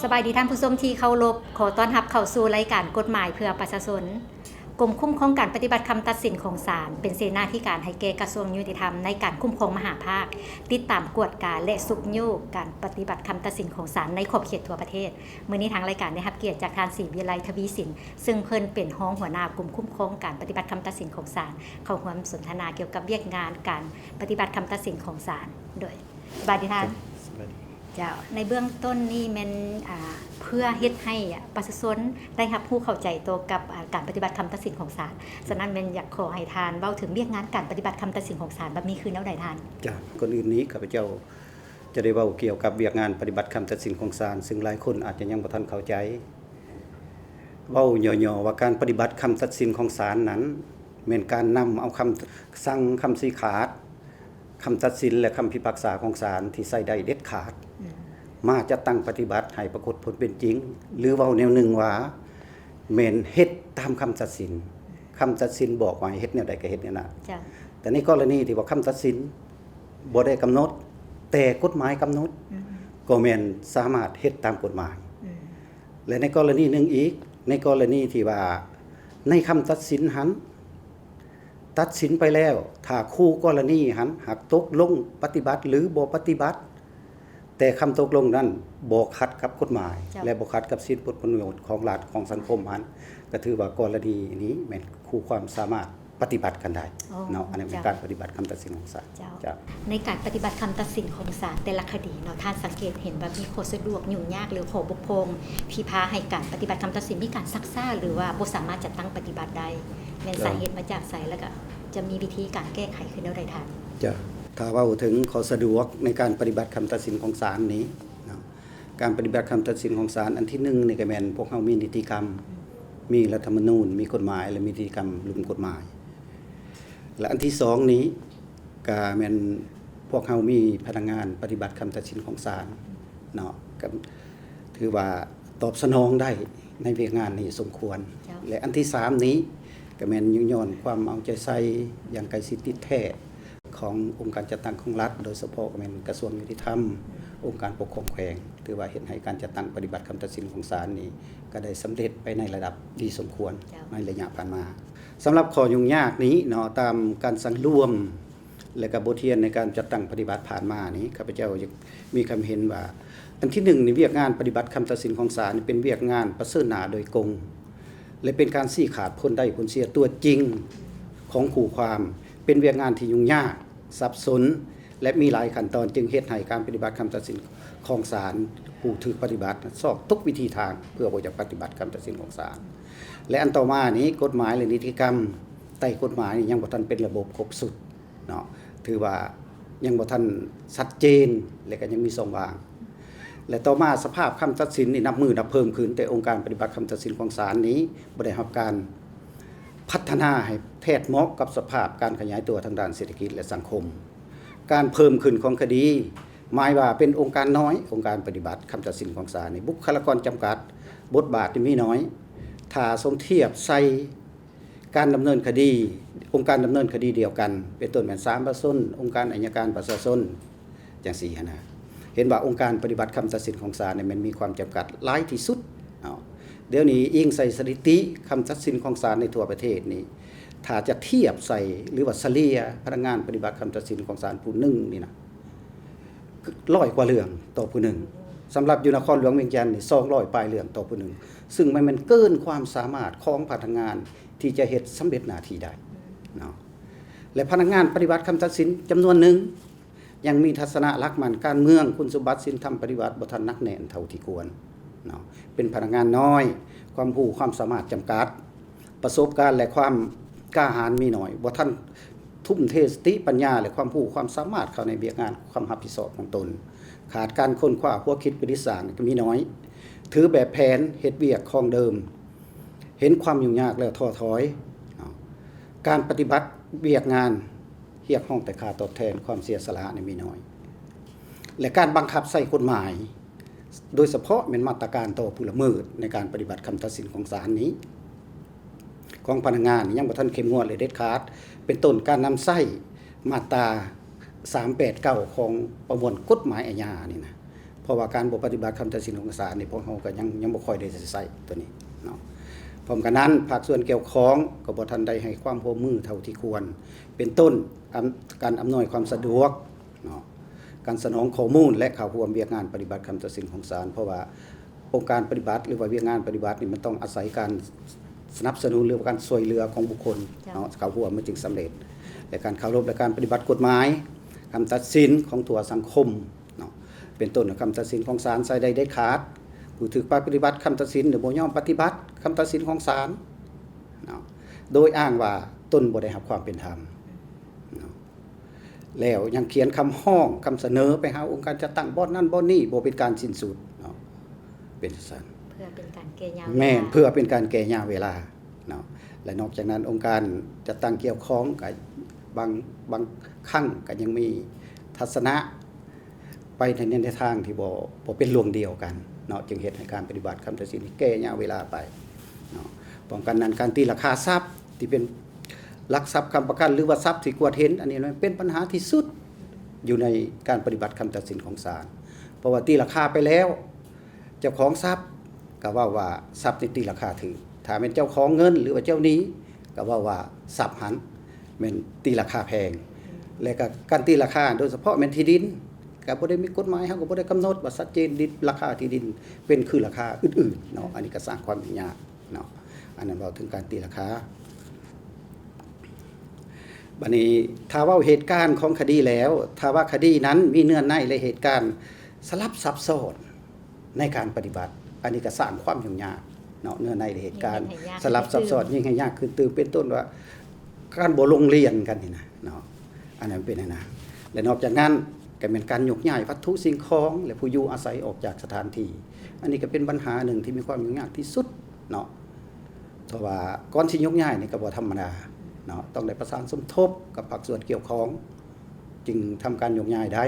ສະບາຍດີທ່ານຜູ້ຊົມທີ່ເຄົາລົບ, ຂໍຕ້ອນຮັບເຂົ້າສູ່ລາຍການກົດໝາຍເພື່ອປະຊາຊົນ. ກົມຄຸ້ມຄອງການປະຕິບັດຄຳຕັດສິນຂອງສານ ເປັນເສນາທິການໃຫ້ແກ່ກະຊວງຍຸຕິທຳໃນການຄຸ້ມຄອງມະຫາພາກ, ຕິດຕາມກວດກາ ແລະ ຊຸກຍູ້ການປະຕິບັດຄຳຕັດສິນຂອງສານໃນຂອບເຂດທົ່ວປະເທດ. ມື້ນີ້ທາງລາຍການໄດ້ຮັບກຽດຈາກທ່ານ ສີວິໄລ ທະວີສິນ, ເຊິ່ງເພິ່ນເປັນຮອງຫົວໜ້າກົມຄຸ້ມຄອງການປະຕິບັດຄຳຕັດສິນຂອງສານ, ເຂົ້າຮ່ວມສົນທະນາກ່ຽວກັບວຽກງານການປະຕິບັດຄຳຕັດສິນຂອງສານໂດຍ ສະບາຍດີທ່ານ. ສະບາຍດີ. ເຈົ້າ, ໃນເບື້ອງຕົ້ນນີ້ແມ່ນ ອ່າ ເພື່ອເຮັດໃຫ້ປະຊາຊົນໄດ້ຮັບຮູ້ເຂົ້າໃຈຕໍ່ກັບ ອ່າ ການປະຕິບັດຄຳຕັດສິນຂອງສານ. ສະນັ້ນແມ່ນຢາກຂໍໃຫ້ທ່ານເວົ້າເຖິງວຽກງານການປະຕິບັດຄຳຕັດສິນຂອງສານ ແບບນີ້ຄືແນວໃດທ່ານ? ເຈົ້າ, ກ່ອນອື່ນນີ້ຂ້າພະເຈົ້າຈະໄດ້ເວົ້າກ່ຽວກັບວຽກງານປະຕິບັດຄຳຕັດສິນຂອງສານ, ຊຶ່ງຫຼາຍຄົນອາດຈະຍັງບໍ່ທັນເຂົ້າໃຈ. ເວົ້າຫຍໍ້ໆວ່າ ການປະຕິບັດຄຳຕັດສິນຂອງສານນັ້ນ ແມ່ນການນຳເອົາຄຳສັ່ງ, ຄຳຊີ້ຂາດ, ຄຳຕັດສິນ ແລະ ຄຳພິພາກສາຂອງສານທີ່ໃຊ້ໄດ້ເດັດຂາດ ອືມ ມາຈັດຕັ້ງປະຕິບັດໃຫ້ປາກົດຜົນເປັນຈິງ, ຫຼື ເວົ້າແນວໜຶ່ງວ່າ ແມ່ນເຮັດຕາມຄຳຕັດສິນ. ຄຳຕັດສິນບອກວ່າໃຫ້ເຮັດແນວໃດກໍເຮັດແນວນັ້ນ. ເຈົ້າ. ແຕ່ໃນກໍລະນີທີ່ວ່າຄຳຕັດສິນບໍ່ໄດ້ກຳນົດ, ແຕ່ກົດໝາຍກຳນົດ, ອືມ ກໍແມ່ນສາມາດເຮັດຕາມກົດໝາຍ. ອືມ. ແລະ ໃນກໍລະນີໜຶ່ງອີກ, ໃນກໍລະນີທີ່ວ່າໃນຄຳຕັດສິນຫັ້ນ ຕັດສິນໄປແລ້ວ, ຖ້າຄູ່ກໍລະນີຫັ້ນຫາກຕົກລົງປະຕິບັດ ຫຼື ບໍ່ປະຕິບັດ, ແຕ່ຄຳຕົກລົງນັ້ນບໍ່ຂັດກັບກົດໝາຍ ເຈົ້າ ແລະ ບໍ່ຂັດກັບສິດຜົນປະໂຫຍດຂອງລັດ ຂອງສັງຄົມຫັ້ນ, ກໍຖືວ່າກໍລະນີນີ້ແມ່ນຄູ່ຄວາມສາມາດ ປະຕິບັດກັນໄດ້ ອໍ ເນາະ. ອັນນີ້ເປັນ ເຈົ້າ ການປະຕິບັດຄຳຕັດສິນຂອງສານ. ເຈົ້າ. ເຈົ້າ. ໃນການປະຕິບັດຄຳຕັດສິນຂອງສານແຕ່ລະຄະດີເນາະ, ທ່ານສັງເກດເຫັນວ່າມີຂໍ້ສະດວກ, ຫຍຸ້ງຍາກ ຫຼື ຂໍ້ບົກຜ່ອງທີ່ພາໃຫ້ການປະຕິບັດຄຳຕັດສິນມີການຊັກຊ້າ ຫຼື ວ່າບໍ່ສາມາດຈັດຕັ້ງປະຕິບັດໄດ້, ແມ່ນ ເຈົ້າ ສາເຫດມາຈາກໃສ ແລ້ວກໍຈະມີວິທີການແກ້ໄຂຄືແນວໃດທ່ານ? ເຈົ້າ. ຖ້າເວົ້າເຖິງຂໍ້ສະດວກໃນການປະຕິບັດຄຳຕັດສິນຂອງສານນີ້ເນາະ, ການປະຕິບັດຄຳຕັດສິນຂອງສານ ອັນທີໜຶ່ງນີ້ກໍແມ່ນພວກເຮົາມີນິຕິກຳ, ມີລັດຖະມະນູນ, ມີກົດໝາຍ ແລະ ມີນິຕິກຳລຸ່ມກົດໝາຍ. ແລະ ອັນທີສອງນີ້ກໍແມ່ນພວກເຮົາມີພະນັກງານປະຕິບັດຄຳຕັດສິນຂອງສານເນາະ, ກໍຖືວ່າຕອບສະໜອງໄດ້ໃນວຽກງານນີ້ສົມຄວນ. ເຈົ້າ. ແລະ ອັນທີສາມນີ້ກໍແມ່ນຍ້ອນຄວາມເອົາໃຈໃສ່ຢ່າງໃກ້ຊິດຕິດແທດ ຂອງອົງການຈັດຕັ້ງຂອງລັດ, ໂດຍສະເພາະກໍແມ່ນກະຊວງຍຸຕິທຳ, ອົງການປົກຄອງແຂວງ, ຖືວ່າເຮັດໃຫ້ການຈັດຕັ້ງປະຕິບັດຄຳຕັດສິນຂອງສານນີ້ ກໍໄດ້ສຳເລັດໄປໃນລະດັບດີສົມຄວນ ເຈົ້າ ໃນໄລຍະຜ່ານມາ. ສຳລັບຂໍ້ຫຍຸ້ງຍາກນີ້ເນາະ, ຕາມການສັງລວມ ແລະ ກະບົດຮຽນໃນການຈັດຕັ້ງປະຕິບັດຜ່ານມານີ້, ຂ້າພະເຈົ້າຢາກມີຄຳເຫັນວ່າ ອັນທີໜຶ່ງນີ້, ວຽກງານປະຕິບັດຄຳຕັດສິນຂອງສານນີ້ເປັນວຽກງານປະເຊີນໜ້າໂດຍກົງ ແລະ ເປັນການຊີ້ຂາດຜົນໄດ້ຜົນເສຍຕົວຈິງຂອງຄູ່ຄວາມ, ເປັນວຽກງານທີ່ຫຍຸ້ງຍາກ, ສັບສົນ ແລະ ມີຫຼາຍຂັ້ນຕອນ, ຈຶ່ງເຮັດໃຫ້ການປະຕິບັດຄຳຕັດສິນຂອງສານຜູ້ຖືກປະຕິບັດ ຊອກທຸກວິທີທາງເພື່ອບໍ່ຈະປະຕິບັດຄຳຕັດສິນຂອງສານ. ແລະ ອັນຕໍ່ມານີ້, ກົດໝາຍ ແລະ ນິຕິກຳໃຕ້ກົດໝາຍນີ້ຍັງບໍ່ທັນເປັນລະບົບຄົບຊຸດ. ເນາະ, ຖືວ່າຍັງບໍ່ທັນຊັດເຈນ ແລະ ກໍຍັງມີຊ່ອງວ່າງ. ແລະ ຕໍ່ມາສະພາບຄຳຕັດສິນນີ້ນັບມື້ນັບເພີ່ມຂຶ້ນ, ແຕ່ອົງການປະຕິບັດຄຳຕັດສິນຂອງສານນີ້ບໍ່ໄດ້ຮັບການພັດທະນາໃຫ້ແທດເໝາະກັບສະພາບການຂະຫຍາຍຕົວທາງດ້ານເສດຖະກິດ ແລະ ສັງຄົມ. ການເພີ່ມຂຶ້ນຂອງຄະດີ ໝາຍວ່າເປັນອົງການນ້ອຍ, ອົງການປະຕິບັດຄຳຕັດສິນຂອງສານນີ້ ບຸກຄະລາກອນຈຳກັດ, ບົດບາດນີ້ມີໜ້ອຍ. ຖ້າສົມທຽບໃສ່ ການດຳເນີນຄະດີ, ອົງການດຳເນີນຄະດີດຽວກັນ ເປັນຕົ້ນແມ່ນສານປະຊາຊົນ, ອົງການໄອຍະການປະຊາຊົນ ຈັ່ງຊີ້ຫັ້ນນະ, ເຫັນວ່າອົງການປະຕິບັດຄຳຕັດສິນຂອງສານນີ້ແມ່ນມີຄວາມຈຳກັດຫຼາຍທີ່ສຸດເນາະ. ດຽວນີ້ອີງໃສ່ສະຖິຕິຄຳຕັດສິນຂອງສານໃນທົ່ວປະເທດນີ້, ຖ້າຈະທຽບໃສ່ ຫຼືວ່າສະເລ່ຍພະນັກງານປະຕິບັດຄຳຕັດສິນຂອງສານຜູ້ໜຶ່ງນີ້ນະ ຮ້ອຍກວ່າເລື່ອງຕໍ່ຜູ້ໜຶ່ງ, ສຳລັບຢູ່ນະຄອນຫຼວງວຽງຈັນນີ້ ສອງຮ້ອຍປາຍເລື່ອງຕໍ່ຜູ້ໜຶ່ງ, ຊຶ່ງມັນແມ່ນເກີນຄວາມສາມາດຂອງພະນັກງານທີ່ຈະເຮັດສຳເລັດໜ້າທີ່ໄດ້ເນາະ. ແລະ ພະນັກງານປະຕິບັດຄຳຕັດສິນຈຳນວນໜຶ່ງ ຍັງມີທັດສະນະຫຼັກໝັ້ນການເມືອງ, ຄຸນສົມບັດ, ສິນທຳປະຕິວັດ ບໍ່ທັນໜັກແໜ້ນເທົ່າທີ່ຄວນເນາະ, ເປັນພະນັກງານນ້ອຍ, ຄວາມຮູ້ຄວາມສາມາດຈຳກັດ, ປະສົບການ ແລະ ຄວາມກ້າຫານມີໜ້ອຍ, ບໍ່ທັນ ທຸ່ມເທສະຕິປັນຍາ ແລະ ຄວາມຮູ້ຄວາມສາມາດເຂົ້າໃນວຽກງານຄວາມຮັບຜິດຊອບຂອງຕົນ, ຂາດການຄົ້ນຄວ້າຫົວຄິດປະດິດສ້າງກໍມີໜ້ອຍ, ຖືແບບແຜນເຮັດວຽກຄອງເດີມ, ເຫັນຄວາມຫຍຸ້ງຍາກແລ້ວທໍ້ຖອຍ, ການປະຕິບັດວຽກງານຮຽກຮ້ອງແຕ່ຄ່າຕອບແທນຄວາມເສຍສະຫຼະນີ້ມີໜ້ອຍ ແລະ ການບັງຄັບໃຊ້ກົດໝາຍ ໂດຍສະເພາະແມ່ນມາດຕະການຕໍ່ຜູ້ລະເມີດໃນການປະຕິບັດຄຳຕັດສິນຂອງສານນີ້ ຂອງພະນັກງານນີ້ຍັງບໍ່ທັນເຂັ້ມງວດ ແລະ ເດັດຂາດ, ເປັນຕົ້ນການນຳໃຊ້ມາດຕາສາມແປດເກົ້າຂອງປະມວນກົດໝາຍອາຍານີ້ນະ, ເພາະວ່າການບໍ່ປະຕິບັດຄຳຕັດສິນຂອງສານນີ້ ພວກເຮົາກໍຍັງ ຍັງບໍ່ຄ່ອຍໄດ້ໃຊ້ໂຕນີ້ເນາະ. ພ້ອມກັນນັ້ນ ພາກສ່ວນກ່ຽວຂ້ອງກໍບໍ່ທັນໄດ້ໃຫ້ຄວາມຮ່ວມມືເທົ່າທີ່ຄວນ ເປັນຕົ້ນ ອຳ ການອຳນວຍຄວາມສະດວກເນາະ, ການສະໜອງຂໍ້ມູນ ແລະ ເຂົ້າຮ່ວມວຽກງານປະຕິບັດຄຳຕັດສິນຂອງສານ ເພາະວ່າອົງການປະຕິບັດ ຫຼືວ່າວຽກງານປະຕິບັດນີ້ ມັນຕ້ອງອາໄສການສະໜັບສະໜູນ ຫຼືວ່າການຊ່ວຍເຫຼືອຂອງບຸກຄົນ ເຈົ້າ ເນາະ ເຂົ້າຮ່ວມມັນຈຶ່ງສຳເລັດ ແລະ ການເຄົາລົບ ແລະ ການປະຕິບັດກົດໝາຍ ຄຳຕັດສິນຂອງທົ່ວສັງຄົມ ເນາະ ເປັນຕົ້ນ ຄຳຕັດສິນຂອງສານໃຊ້ໄດ້ເດັດຂາດ. ຜູ້ຖືກປະຕິບັດຄຳຕັດສິນ ຫຼື ບໍ່ຍອມປະຕິບັດຄຳຕັດສິນຂອງສານເນາະ ໂດຍອ້າງວ່າຕົນບໍ່ໄດ້ຮັບຄວາມເປັນທຳເນາະ ແລ້ວຍັງຂຽນຄຳຮ້ອງ ຄຳສະເໜີໄປຫາອົງການຈັດຕັ້ງບ່ອນນັ້ນບ່ອນນີ້ ບໍ່ເປັນການສິ້ນສຸດເນາະ ເປັນຈັ່ງຊັ້ນ. ເພື່ອເປັນການແກ່ຍາວເວລາ. ແມ່ນ ເພື່ອເປັນການແກ່ຍາວເວລາເນາະ ແລະ ນອກຈາກນັ້ນ ອົງການຈັດຕັ້ງກ່ຽວຂ້ອງກໍບາງ ບາງຄັ້ງກໍຍັງມີທັດສະນະ ໄປໃນ ໃນທາງທີ່ບໍ່ ບໍ່ເປັນລວງດຽວກັນເນາະ ຈຶ່ງເຮັດໃຫ້ການປະຕິບັດຄຳຕັດສິນນີ້ແກ່ຍາວເວລາໄປເນາະ. ປ້ອງກັນນັ້ນ ການຕີລາຄາຊັບທີ່ເປັນຫຼັກຊັບຄ້ຳປະກັນ ຫຼືວ່າຊັບທີ່ກວດເຫັນ ອັນນີ້ມັນເປັນບັນຫາທີ່ສຸດຢູ່ໃນການປະຕິບັດຄຳຕັດສິນຂອງສານ ເພາະວ່າຕີລາຄາໄປແລ້ວ ເຈົ້າຂອງຊັບກໍເວົ້າວ່າຊັບນີ້ຕີລາຄາຖືກ, ຖ້າແມ່ນເຈົ້າຂອງເງິນ ຫຼືວ່າເຈົ້າໜີ້ ກໍເວົ້າວ່າຊັບຫັ້ນແມ່ນຕີລາຄາແພງ ແລະ ກໍການຕີລາຄາ ໂດຍສະເພາະແມ່ນທີ່ດິນ ກໍບໍ່ໄດ້ມີກົດໝາຍ ເຮົາກໍບໍ່ໄດ້ກຳນົດວ່າຊັດເຈນ ດິນ ລາຄາທີ່ດິນເປັນຄືລາຄາອື່ນໆເນາະ. ອັນນີ້ກໍສ້າງຄວາມຫຍຸ້ງຍາກເນາະ ອັນນັ້ນເວົ້າເຖິງການຕີລາຄາ. ບັດນີ້ຖ້າເວົ້າເຫດການຂອງຄະດີແລ້ວ ຖ້າວ່າຄະດີນັ້ນມີເນື້ອໃນ ແລະ ເຫດການສະຫຼັບຊັບຊ້ອນ ໃນການປະຕິບັດ ອັນນີ້ກໍສ້າງຄວາມຫຍຸ້ງຍາກເນາະ ເນື້ອໃນ ແລະ ເຫດການ ຍິ່ງເຮັດໃຫ້ຍາກ ສະຫຼັບຊັບຊ້ອນ ຂຶ້ນຕື່ມ ຍິ່ງໃຫ້ຍາກຂຶ້ນຕື່ມ ເປັນຕົ້ນວ່າການບໍ່ລົງລຽນກັນນີ້ນະເນາະ ອັນນັ້ນເປັນຫັ້ນນະ. ແລະ ນອກຈາກນັ້ນກໍແມ່ນການຍົກຍ້າຍວັດຖຸສິ່ງຂອງ ແລະ ຜູ້ຢູ່ອາໄສອອກຈາກສະຖານທີ່ ອັນນີ້ກໍເປັນບັນຫາໜຶ່ງທີ່ມີຄວາມຫຍຸ້ງຍາກທີ່ສຸດເນາະ ເພາະວ່າກ່ອນຊິຍົກຍ້າຍນີ້ກໍບໍ່ທຳມະດາເນາະ ຕ້ອງໄດ້ປະສານສົມທົບກັບພາກສ່ວນກ່ຽວຂ້ອງ ຈຶ່ງທຳການຍົກຍ້າຍໄດ້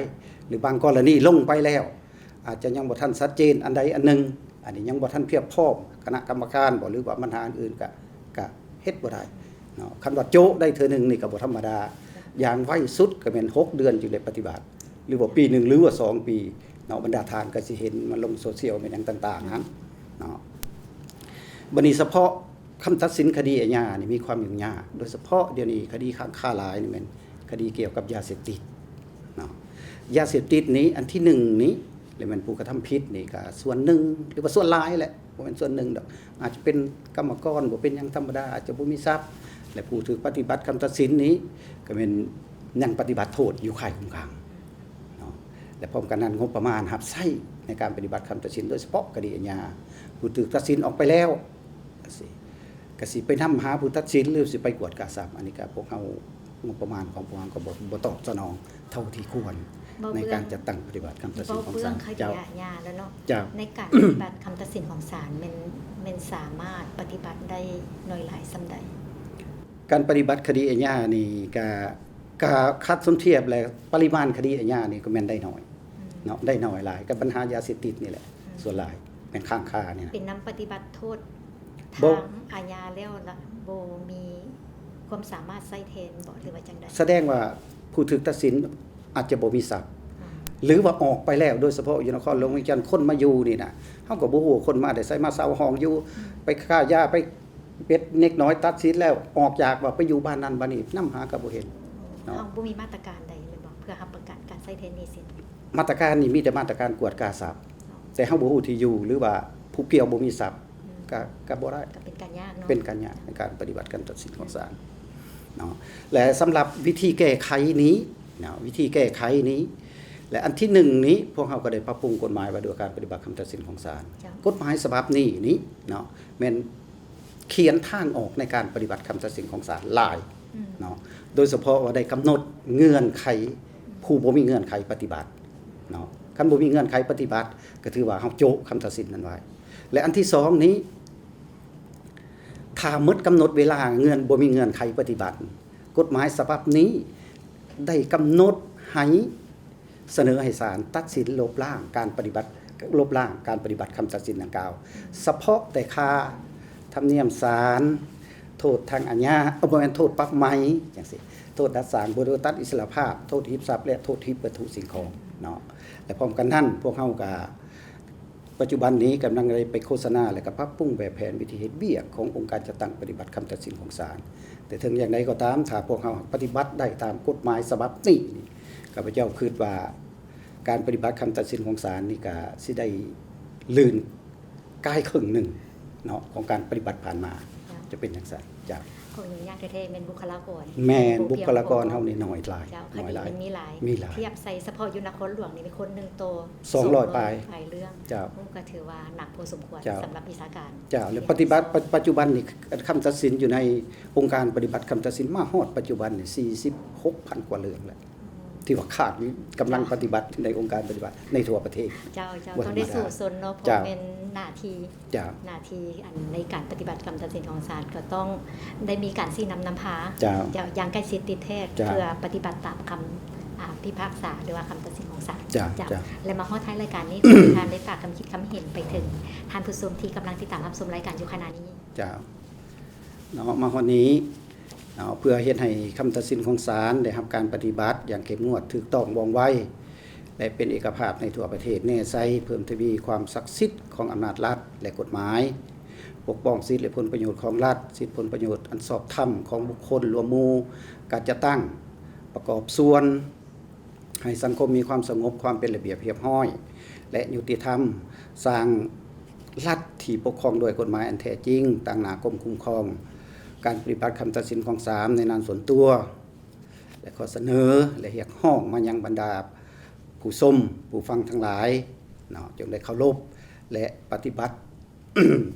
ຫຼື ບາງກໍລະນີລົງໄປແລ້ວ ອາດຈະຍັງບໍ່ທັນຊັດເຈນອັນໃດອັນໜຶ່ງ ອັນນີ້ຍັງບໍ່ທັນພຽບພ້ອມ ຄະນະກຳມະການບໍ ຫຼືວ່າບັນຫາອື່ນໆ ກະ ກະເຮັດບໍ່ໄດ້ເນາະ. ຄັນວ່າໂຈະໄດ້ເທື່ອໜຶ່ງນີ້ກໍບໍ່ທຳມະດາ ຢ່າງໄວສຸດກໍແມ່ນຫົກເດືອນຈຶ່ງໄດ້ປະຕິບັດ ຫຼືວ່າປີໜຶ່ງ ຫຼືວ່າສອງປີເນາະ. ບັນດາທ່ານກໍຊິເຫັນມາລົງໂຊຊຽວແມ່ນຫຍັງຕ່າງໆຫັ້ນເນາະ. ບັດນີ້ສະເພາະຄຳຕັດສິນຄະດີອາຍານີ້ມີຄວາມຫຍຸ້ງຍາກ ໂດຍສະເພາະດຽວນີ້ຄະດີຄ້າງຄາຫຼາຍນີ້ແມ່ນຄະດີກ່ຽວກັບຢາເສບຕິດ ເນາະ. ຢາເສບຕິດນີ້ ອັນທີໜຶ່ງນີ້ ແລະ ແມ່ນຜູ້ກະທຳຜິດນີ້ກະສ່ວນໜຶ່ງ ຫຼືວ່າສ່ວນຫຼາຍແຫຼະ ບໍ່ແມ່ນສ່ວນໜຶ່ງດອກ ອາດຈະເປັນກຳມະກອນ ບໍ່ເປັນຫຍັງ ທຳມະດາ ອາດຈະບໍ່ມີຊັບ ແລະ ຜູ້ຖືກປະຕິບັດຄຳຕັດສິນນີ້ກະແມ່ນຍັງປະຕິບັດໂທດຢູ່ຄ້າຍຄຸມຂັງເນາະ. ແລະ ພ້ອມກັນນັ້ນ ງົບປະມານຮັບໃຊ້ໃນການປະຕິບັດຄຳຕັດສິນ ໂດຍສະເພາະຄະດີອາຍາ ຜູ້ຖືກຕັດສິນອອກໄປແລ້ວ ກະຊິ ກະຊິໄປນຳຫາຜູ້ຕັດສິນ ຫຼື ຊິໄປກວດກາຊັບ ອັນນີ້ກະພວກເຮົາ ງົບປະມານຂອງພວກເຮົາກໍບໍ່ ບໍ່ຕອບສະໜອງເທົ່າທີ່ຄວນ ເວົ້າ ໃນ ເລື່ອງ ການຈັດຕັ້ງປະຕິບັດຄຳຕັດສິນຂອງສານ. ເວົ້າເລື່ອງຄະດີ ເຈົ້າ ອາຍາແລ້ວເນາະ ເຈົ້າ ໃນການປະຕິບັດຄຳຕັດສິນຂອງສານ ແມ່ນ ແມ່ນສາມາດປະຕິບັດໄດ້ໜ້ອຍຫຼາຍສ່ຳໃດ? ການປະຕິບັດຄະດີອາຍານີ້ກະ ກະຄັນສົມທຽບແລ້ວ ປະລິມານຄະດີອາຍານີ້ກໍແມ່ນໄດ້ໜ້ອຍ ອືມ ເນາະ ໄດ້ໜ້ອຍຫຼາຍກັບບັນຫາຢາເສບຕິດນີ້ແຫຼະ ອືມ ສ່ວນຫຼາຍແມ່ນຄ້າງຄານີ້ນະ. ເປັນນຳປະຕິບັດໂທດ ບໍ່ ທາງອາຍາແລ້ວລະ ບໍ່ມີຄວາມສາມາດໃຊ້ແທນບໍ ຫຼືວ່າຈັ່ງໃດ? ສະແດງວ່າຜູ້ຖືກຕັດສິນອາດຈະບໍ່ມີຊັບ ອືມ ຫຼືວ່າອອກໄປແລ້ວ ໂດຍສະເພາະຢູ່ນະຄອນຫຼວງວຽງຈັນ ຄົນມາຢູ່ນີ້ນະ ເຮົາກໍບໍ່ຮູ້ວ່າຄົນມາແຕ່ໃສ ມາເຊົ່າຫ້ອງຢູ່ ອືມ ໄປຄ້າຢາ ໄປ ເປັນເດັກນ້ອຍຕັດສິນແລ້ວອອກຈາກ ວ່າໄປຢູ່ບ້ານນັ້ນບ້ານນີ້ ນຳຫາກໍບໍ່ເຫັນເນາະ. ເຮົາບໍ່ມີມາດຕະການໃດແມ່ນບໍ່ ເພື່ອຮັບປະກັນການໃຊ້ແທນໜີ້ສິນ? ມາດຕະການນີ້ມີແຕ່ມາດຕະການກວດກາຊັບ ເນາະ ແຕ່ເຮົາບໍ່ຮູ້ທີ່ຢູ່ ຫຼືວ່າຜູ້ກ່ຽວບໍ່ມີຊັບ ອືມ ກໍ ກໍບໍ່ໄດ້ ກໍເປັນການຍາກເນາະ ເປັນການຍາກໃນການປະຕິບັດຄຳຕັດສິນຂອງສານເນາະ. ແລະ ສຳລັບວິທີແກ້ໄຂນີ້ເນາະ ວິທີແກ້ໄຂນີ້ ແລະ ອັນທີໜຶ່ງນີ້ ພວກເຮົາກໍໄດ້ປັບປຸງກົດໝາຍວ່າດ້ວຍການປະຕິບັດຄຳຕັດສິນຂອງສານ ເຈົ້າ ກົດໝາຍສະບັບນີ້ນີ້ເນາະ ແມ່ນ ຂຽນທາງອອກໃນການປະຕິບັດຄຳຕັດສິນຂອງສານຫຼາຍ ອືມ ເນາະ ໂດຍສະເພາະວ່າໄດ້ກຳນົດເງື່ອນໄຂ ອືມ ຜູ້ບໍ່ມີເງື່ອນໄຂປະຕິບັດເນາະ ຄັນບໍ່ມີເງື່ອນໄຂປະຕິບັດ ກໍຖືວ່າເຮົາໂຈະຄຳຕັດສິນນັ້ນໄວ້. ແລະ ອັນທີສອງນີ້ ຖ້າໝົດກຳນົດເວລາເງື່ອນ ບໍ່ມີເງື່ອນໄຂປະຕິບັດ ກົດໝາຍສະບັບນີ້ໄດ້ກຳນົດໃຫ້ ສະເໜີໃຫ້ສານຕັດສິນລົບລ້າງການປະຕິບັດ ລົບລ້າງການປະຕິບັດຄຳຕັດສິນດັ່ງກ່າວ ສະເພາະແຕ່ຄ່າທຳນຽມສານ, ໂທດທາງອາຍາ ເອີ ບໍ່ແມ່ນ ໂທດປັບໃໝ ຈັ່ງຊີ້, ໂທດດັດສ້າງ, ໂທດຕັດອິດສະຫຼະພາບ, ໂທດຮີບຊັບ ແລະ ໂທດຮີບວັດຖຸສິ່ງຂອງເນາະ. ແລະ ພ້ອມກັນນັ້ນ ພວກເຮົາກໍ ປັດຈຸບັນນີ້ກຳລັງໄດ້ໄປໂຄສະນາ ແລະ ກໍປັບປຸງແບບແຜນວິທີເຮັດວຽກຂອງອົງການຈັດຕັ້ງປະຕິບັດຄຳຕັດສິນຂອງສານ. ແຕ່ເຖິງຢ່າງໃດກໍຕາມ, ຖ້າພວກເຮົາປະຕິບັດໄດ້ຕາມກົດໝາຍສະບັບນີ້, ຂ້າພະເຈົ້າຄິດວ່າການປະຕິບັດຄຳຕັດສິນຂອງສານນີ້ກໍຊິໄດ້ລື່ນກາຍເຄິ່ງໜຶ່ງເນາະ ຂອງການປະຕິບັດຜ່ານມາ. ເຈົ້າ. ຈະເປັນຈັ່ງຊັ້ນ. ເຈົ້າ. ຂອງຫຍຸ້ງຍາກແທ້ໆແມ່ນບຸກຄະລາກອນ ແມ່ນ ບໍ່ພຽງພໍ ບຸກຄະລາກອນເຮົານີ້ໜ້ອຍຫຼາຍ ເຈົ້າ ໜ້ອຍຫຼາຍ ຄະດີມັນມີຫຼາຍ ມີຫຼາຍ ທຽບໃສ່ສະເພາະຢູ່ນະຄອນຫຼວງນີ້ມີຄົນໜຶ່ງຕໍ່ ສອງຮ້ອຍ ສອງຮ້ອຍປາຍ ປາຍເລື່ອງ. ເຈົ້າ. ໂອ້ ກໍຖືວ່າໜັກພໍສົມຄວນ. ເຈົ້າ. ສຳລັບວິຊາການ ເຈົ້າ. ແລ້ວປະຕິບັດ ປະ ປັດຈຸບັນນີ້ ຄຳຕັດສິນຢູ່ໃນອົງການປະຕິບັດຄຳຕັດສິນມາຮອດປັດຈຸບັນນີ້ ສີ່ສິບຫົກພັນກວ່າເລື່ອງແລ້ວ ອືມ ທີ່ວ່າຂາດຢູ່ ກຳລັງ ເຈົ້າ ປະຕິບັດໃນອົງການປະຕິບັດໃນທົ່ວປະເທດ. ເຈົ້າ ເຈົ້າ ບໍ່ທຳມະດາ ຕ້ອງໄດ້ສູ້ຊົນເນາະ ເພາະ ເຈົ້າ ແມ່ນໜ້າທີ່ ເຈົ້າ ໜ້າທີ່ອັນໃນການປະຕິບັດຄຳຕັດສິນຂອງສານ ກໍຕ້ອງໄດ້ມີການຊີ້ນຳນຳພາ ເຈົ້າ ເຈົ້າ ຢ່າງໃກ້ຊິດຕິດແທດ ເຈົ້າ ເພື່ອປະຕິບັດຕາມຄຳ ອ່າ ພິພາກສາ ຫຼືວ່າຄຳຕັດສິນຂອງສານ. ເຈົ້າ ເຈົ້າ ເຈົ້າ ແລະ ມາຮອດທ້າຍລາຍການນີ້ ຂໍໃຫ້ທ່ານໄດ້ຝາກຄຳຄິດຄຳເຫັນໄປເຖິງທ່ານຜູ້ຊົມທີ່ກຳລັງຕິດຕາມຮັບຊົມລາຍການຢູ່ຂະນະນີ້. ເຈົ້າ. ເນາະ ມາຮອດນີ້ເນາະ ເພື່ອເຮັດໃຫ້ຄຳຕັດສິນຂອງສານໄດ້ຮັບການປະຕິບັດຢ່າງເຂັ້ມງວດ, ຖືກຕ້ອງ, ວ່ອງໄວ ແລະ ເປັນເອກະພາບໃນທົ່ວປະເທດ, ແນໃສ່ເພີ່ມທະວີຄວາມສັກສິດຂອງອຳນາດລັດ ແລະ ກົດໝາຍ, ປົກປ້ອງສິດ ແລະ ຜົນປະໂຫຍດຂອງລັດ, ສິດຜົນປະໂຫຍດອັນຊອບທຳຂອງບຸກຄົນ, ລວມໝູ່, ການຈັດຕັ້ງ, ປະກອບສ່ວນ ໃຫ້ສັງຄົມມີຄວາມສະຫງົບ, ຄວາມເປັນລະບຽບຮຽບຮ້ອຍ ແລະ ຍຸຕິທຳ, ສ້າງລັດທີ່ປົກຄອງດ້ວຍກົດໝາຍອັນແທ້ຈິງ, ຕາງໜ້າກົມຄຸ້ມຄອງການປະຕິບັດຄຳຕັດສິນຂອງສານໃນນາມສ່ວນຕົວ ແລະ ຂໍສະເໜີ ແລະ ຮຽກຮ້ອງມາຍັງບັນດາຜູ້ຊົມ, ຜູ້ຟັງທັງຫຼາຍເນາະ, ຈົ່ງໄດ້ເຄົາລົບ ແລະ ປະຕິບັດ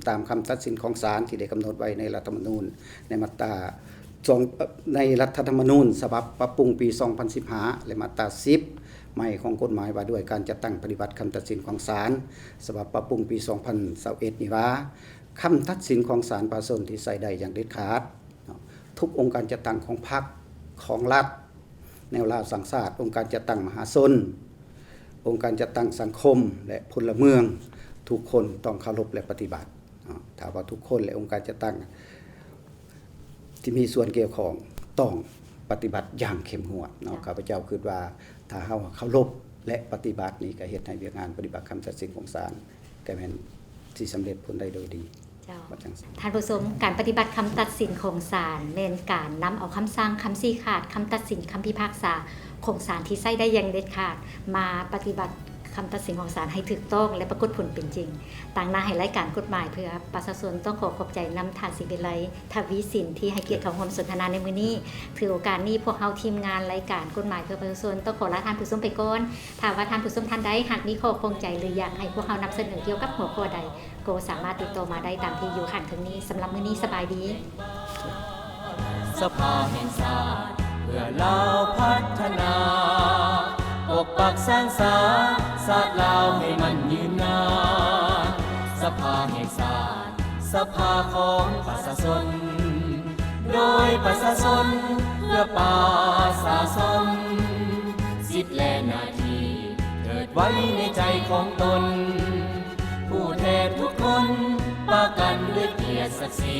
ຕາມຄຳຕັດສິນຂອງສານທີ່ໄດ້ກຳນົດໄວ້ໃນລັດຖະທຳມະນູນ ໃນມາດຕາສອງ ເອີ ໃນລັດຖະທຳມະນູນສະບັບປັບປຸງປີສອງພັນສິບຫ້າ ແລະ ມາດຕາສິບໃໝ່ຂອງກົດໝາຍວ່າດ້ວຍການຈັດຕັ້ງປະຕິບັດຄຳຕັດສິນຂອງສານ ສະບັບປັບປຸງປີສອງພັນຊາວເອັດນີ້ວ່າ ຄຳຕັດສິນຂອງສານປະຊາຊົນທີ່ໃຊ້ໄດ້ຢ່າງເດັດຂາດເນາະ, ທຸກອົງການຈັດຕັ້ງຂອງພັກ, ຂອງລັດ, ແນວລາວສ້າງຊາດ, ອົງການຈັດຕັ້ງມະຫາຊົນ, ອົງການຈັດຕັ້ງສັງຄົມ ແລະ ພົນລະເມືອງ ທຸກຄົນຕ້ອງເຄົາລົບ ແລະ ປະຕິບັດເນາະ. ຖ້າວ່າທຸກຄົນ ແລະ ອົງການຈັດຕັ້ງທີ່ມີສ່ວນກ່ຽວຂ້ອງຕ້ອງປະຕິບັດຢ່າງເຂັ້ມງວດເນາະ. ເຈົ້າ. ຂ້າພະເຈົ້າຄິດວ່າ ຖ້າເຮົາເຄົາລົບ ແລະ ປະຕິບັດນີ້ ກໍເຮັດໃຫ້ວຽກງານປະຕິບັດຄຳຕັດສິນຂອງສານ ກໍແມ່ນຊິສຳເລັດຜົນໄດ້ໂດຍດີ. ເຈົ້າ. ວ່າຈັ່ງຊັ້ນ. ທ່ານຜູ້ຊົມ, ການປະຕິບັດຄຳຕັດສິນຂອງສານ ແມ່ນການນຳເອົາຄຳສັ່ງ, ຄຳຊີ້ຂາດ, ຄຳຕັດສິນ, ຄຳພິພາກສາຂອງສານທີ່ໃຊ້ໄດ້ຢ່າງເດັດຂາດ ມາປະຕິບັດຄຳຕັດສິນຂອງສານໃຫ້ຖືກຕ້ອງ ແລະ ປາກົດຜົນເປັນຈິງ, ຕາງໜ້າໃຫ້ລາຍການກົດໝາຍເພື່ອປະຊາຊົນ. ຕ້ອງຂໍຂອບໃຈນຳທ່ານ ສີວິໄລ ທະວີສິນ ທີ່ໃຫ້ກຽດເຂົ້າຮ່ວມສົນທະນາໃນມື້ນີ້. ຖືໂອກາດນີ້ ພວກເຮົາທີມງານລາຍການກົດໝາຍເພື່ອປະຊາຊົນ ຕ້ອງຂໍລາທ່ານຜູ້ຊົມໄປກ່ອນ. ຖ້າວ່າທ່ານຜູ້ຊົມທ່ານໃດຫາກມີຂໍ້ຂ້ອງໃຈ ຫຼື ຢາກໃຫ້ພວກເຮົານຳສະເໜີກ່ຽວກັບຫົວຂໍ້ໃດ ກໍສາມາດຕິດຕໍ່ມາໄດ້ຕາມທີ່ຢູ່ຂ້າງເທິງນີ້. ສຳລັບມື້ນີ້ ສະບາຍດີ. ສະພາແຫ່ງຊາດ ເພື່ອລາວພັດທະນາ ປົກປັກສ້າງສາ ຊາດລາວໃຫ້ມັນຍືນນານ. ສະພາແຫ່ງຊາດ ສະພາຂອງປະຊາຊົນ ໂດຍປະຊາຊົນ ເພື່ອປະຊາຊົນ ສິດ ແລະ ໜ້າທີ່ເກີດໄວ້ໃນໃຈຂອງຕົນ ຜູ້ແທນທຸກຄົນປະກັນດ້ວຍກຽດສັກສີ.